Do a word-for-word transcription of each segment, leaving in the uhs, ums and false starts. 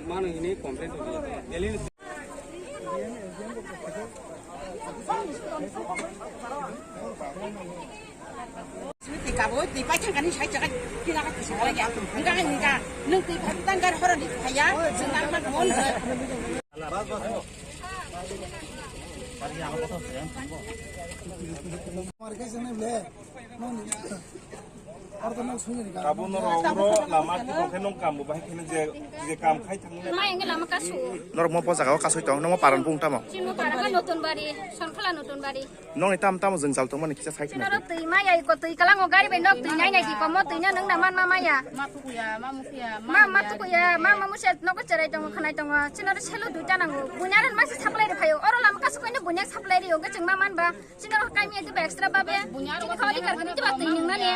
Mano hini complaint tong. Delhi. Twi kabo, twi pai thangkani sai chaga, twi naga twi sakala ya. Hingka, hingka, nung twi pai tang gar horo ni phaya, jeng nang mak mon. Abo norok uro lama tongkhe nung kambo bahai kheno je, je kam khai thangna. Mai ang lama kasu. Norok mo po jaga o kasui tong, nung mo paran bung tamo? Chini mo paran ka Notun Bari, Sonkhala Notun Bari. Nokni tam tamo jwngjal tongmani kisa sai khna. Norok twi maya iko twi kalango gari bai nok twi nai nai di komo twi no nung na man ma maya. Ma tukuya, ma mukuya, ma, ma tukuya, ma, ma musia nogo cherai tongo, khanai tongo. Chini oro selo duita nango. Bunya ren masa supply ri phaio. Oro lama kasu koino bunya supply ri oge chwng ma man ba. Chini oro kaimi ati ba extra babe. Chini khawli kar kani tiba twi nung nani.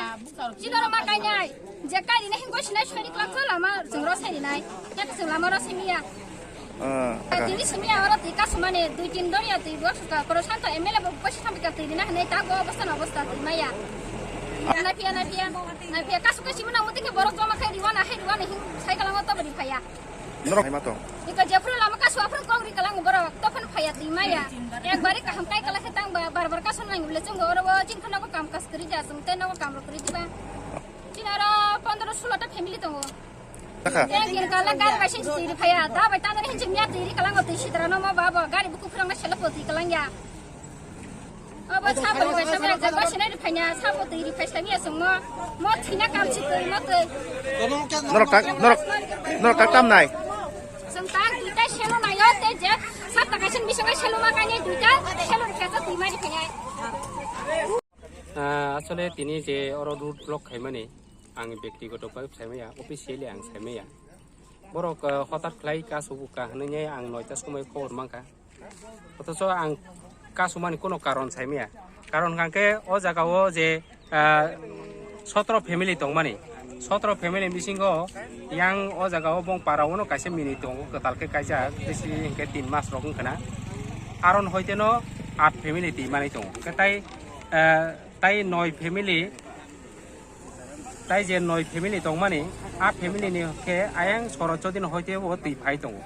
Chini oro ma kainai. Je kai ri na hingo sinai sori klak ko lama chwng ro sai ri nai. Ya chwng lama ro sai miya. Ah, tini simi oro twi kasumani dui tin doria twi bo suka koro santo M L A bo kosi thampi ka twi rina hinwi ta go obostha no obostha twi maya. Na phiya, na phiya, na phiya kasu kasu muna muti ke borok joma khai riwana hai riwana hin sai kalango to bari phaya. Norok hai ma to. Ika jephru lama kasu aphru kok ri kalango borok to phan phaya twi maya. Ekbari kaham kai kala khe tang ba bar bar kasu nang bole chungo oro bo chin khana ko kam kas kri ja sung te no kam ro kri diba. Chin oro pondro sulo ta family tongo. Taka. Tei gini kala gari bai sing twi ri phaya. Da bai tanari hinjing ya twi ri kalango twi sitra no mo ba bo. Gari buku khurang na selo po twi kalang ya. Abo sabo ri bai sabo jak ba sinai ri phanya sabo twi ri phai sami ya sung mo. Mo thina kam si twi mo twi. Norok tak, norok, norok tak tam nai. Sung tak twi tai selo na yo te je. Sab ta kasin bisong selo ma kanya twi ta selo ri phaya twi ma ri phanya. Ah, asole tini je oro road block khaimani. Ang bektigoto bai saimaya, officially ang saimaya. Borok, ah, hotat khlai kasu buka hwnwi ang noita somoi khobor mankha. Othocho ang kasumani kuno karon saimaya. Karon hwnkhe o jaga o je, ah, sotro family tongmani. Sotro family bisingo yang o jaga o bong para o no kaisa mini tongo kwtal khe kaijak, bisi hinkhe tin mas rok wngkha na. Aron hoite no at family twi manwi tongo. Hwnkhe tai, ah, tai noi family Tai je noi family tongmani, a family ni khe ayang soro chodino hoite bo twi phai tongo.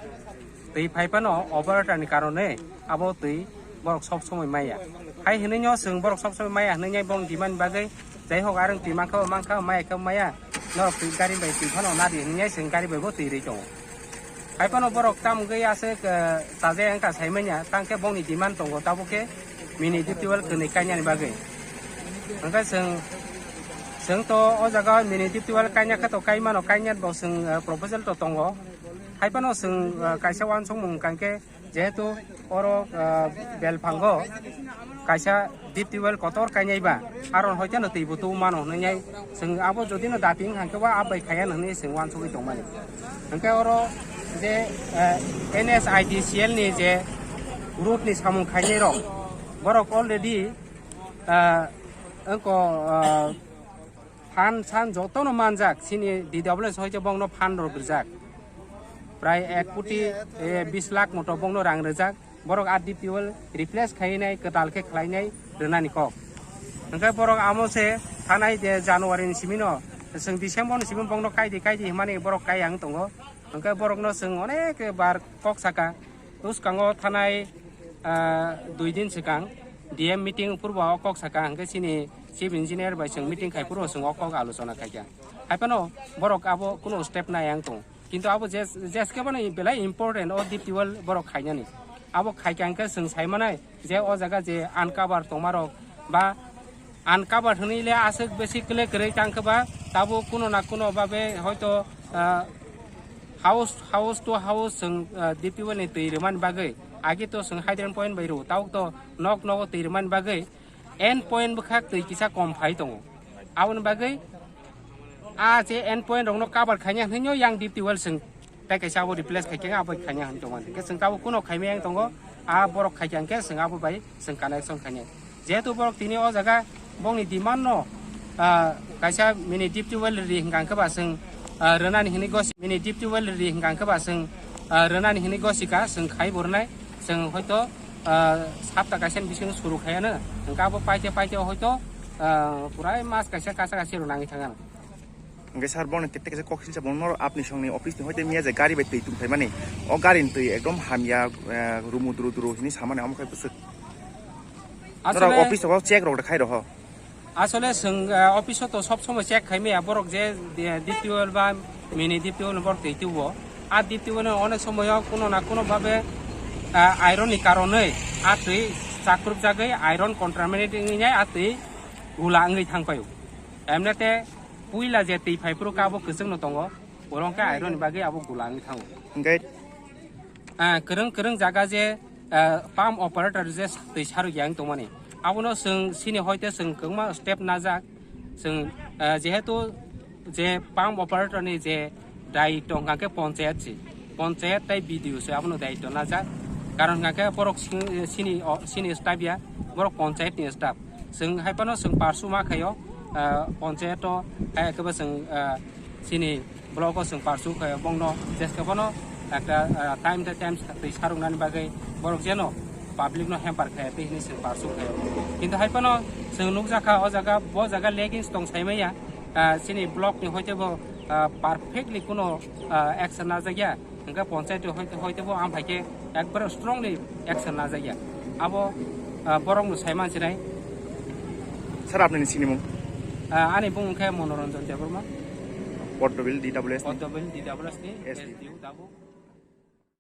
Twi phai phano operator ni karone abo twi borok sob somoi maya. Hai hinwi no chwng borok sob somoi maya hinwi bong demand bagwi, jai hok areng twi mankha mankha maya khe maya, norok twi gari bai twi phano nadi hinwi chwng gari bai bo twi rwi tongo. Hai phano borok tam wngwi aswk, eh, chaja wngkha saimanya, tang khe bongni demand tongo, tabuk khe mini deep tubewell kwnwi kainani bagwi. Hwnkhe chwng, chwng to o jaga mini deep tubewell kaina khe to kai mano, kainani bo chwng, eh, proposal to tongo. Hai phano chwng, eh, kaisa uansukmung hwnkha khe, jehetu oro, ah, belphango kaisa deep tubewell kotor kainai ba, aron hoite no twi bo tu mano hwnwi chwng abo jodi no dating hwnkhe ba abai khaya hwnwi chwng uansugwi tongmani. Hwnkhe oro je, ah, N S I D C L ni je road ni samung khainai rok, borok already, ah, wngko, ah, Phan san jotono manjak, chini D W S hoite bongno phan rok rijak. Prai ek koti, eh, bis lakh moto bongno rang rijak. Borok a deep tubewell replace khainai, kwtal khe khlainai rwnani kok. Hwnkhe borok amo se thanai je January ni simi no, chwng December ni simi bongno kaidi, kaidi hwnmani borok kai ang tongo. Hwnkhe borokno chwng onek bar kok saka. Bwskango thanai, ah, dui din swkang D M meeting phuru bo o kok saka, hwnkhe chini chief engineer bai chwng meeting khai phuru chwng o kok alochona khaikha. Hai phano borok abo kuno step nai ang tong. Kintu abo je, je skebo no belai important o deep tubewell borok khainani. Abo khaikha hwnkhe chwng sai manai je o jaga je uncover tongmarok ba uncovered hwnwi le aswk besi kle kwrwi tang khe ba tabuk kuno na kuno babe hoito, ah, house, house to house chwng, ah, deep tubewell ni twi rwmani bagwi agi to chwng hydrant point bai rw, tabuk to nok nogo twi rwmani bagwi end point bwkhak twi kisa kom phai tongo. Aboni bagwi a je end point rokno cover khaina hwnwi yang deep tubewell chwng tei kaisa abo replace khai khe abo khaina hwn tongmani. Hwnkhe chwng tabuk kuno khaimaya wng tongo, a borok khai khe hwnkhe chwng abo bai chwng connection khainai. Jehetu borok tini o jaga bongni demand no, ah, kaisa mini deep tubewell ri hwnkha hwnkhe ba chwng, ah, rwnani hwnwi gosi, mini deep tubewell ri hwnkha hwnkhe ba chwng, ah, rwnani hwnwi gosika chwng khai bo rwnai. Chwng hoito, ah, sapta kaisa ni bisingo suru khaiya no, hwnkhe abo paite paite hoito, ah, purai mas kaisa kacha kachi rw nangwi thangano. Hwnkhe sir, bono kete kete kok silsa, bono norok apni songni office ni hoite miya je gari bai twi tongphaimani. O gari ni twi ekdom hamya, eh, rumu duru duru hini samani, omo khe bwswk. Norok Asole, office o check rok khai roho. Asole chwng, eh, office o to sob somoi check khai maya, borok je, eh, D P O ba mini D P O no borok twi tubo. A D P O no onek somoyo kuno na kuno babe, eh, iron ni karonwi a twi chakrupjagwi iron contaminate wngwi nai a twi gula wngwi thangpaio. Emnete puila je twi phaiphuru khe abo kwchwngno tongo, borok khe iron ni bagwi abo gula wngwi thango. Hwnkhe? Ah, kwrwng kwrwng jaga je, ah, pump operator je twi sarwi yang tongmani, abono chwng chini hoite chwng kwbangma step najak. Chwng, ah, jehetu je pump operator ni je daityo hwnkha khe ponchayat se, ponchayat tai B D O se abono daityo najak. Karon hwnkha khe borok sini, sini, o, sini staff ya, borok ponchayat ni staff. Chwng hai phano chwng parsu ma khaio, ah, ponchayat o, hai khe bo chwng, ah, chini block o chwng parsu khaio, bongno jeske bono ekta, ah, time to time twi saruknani bagwi borok jeno public no hamper khaya tei hinwi chwng parsu khaio. Kintu hai phano chwng nukjakha o jaga, bo jaga leggings tong saimaya, ah, chini block ni hoite bo, ah, perfectly kuno, ah, action najak ya. Hwnkhe ponchayat hoite, hoite bo ang phaikhe ekbare strongly action najak ya. Abo, ah, borok no sai mansinai. Sir, apni ni sinimung? Ah, ani bung khe Monoranjan Debbarma. Poddobil D W S ni? Poddobil D W S ni S D. S D O tabuk.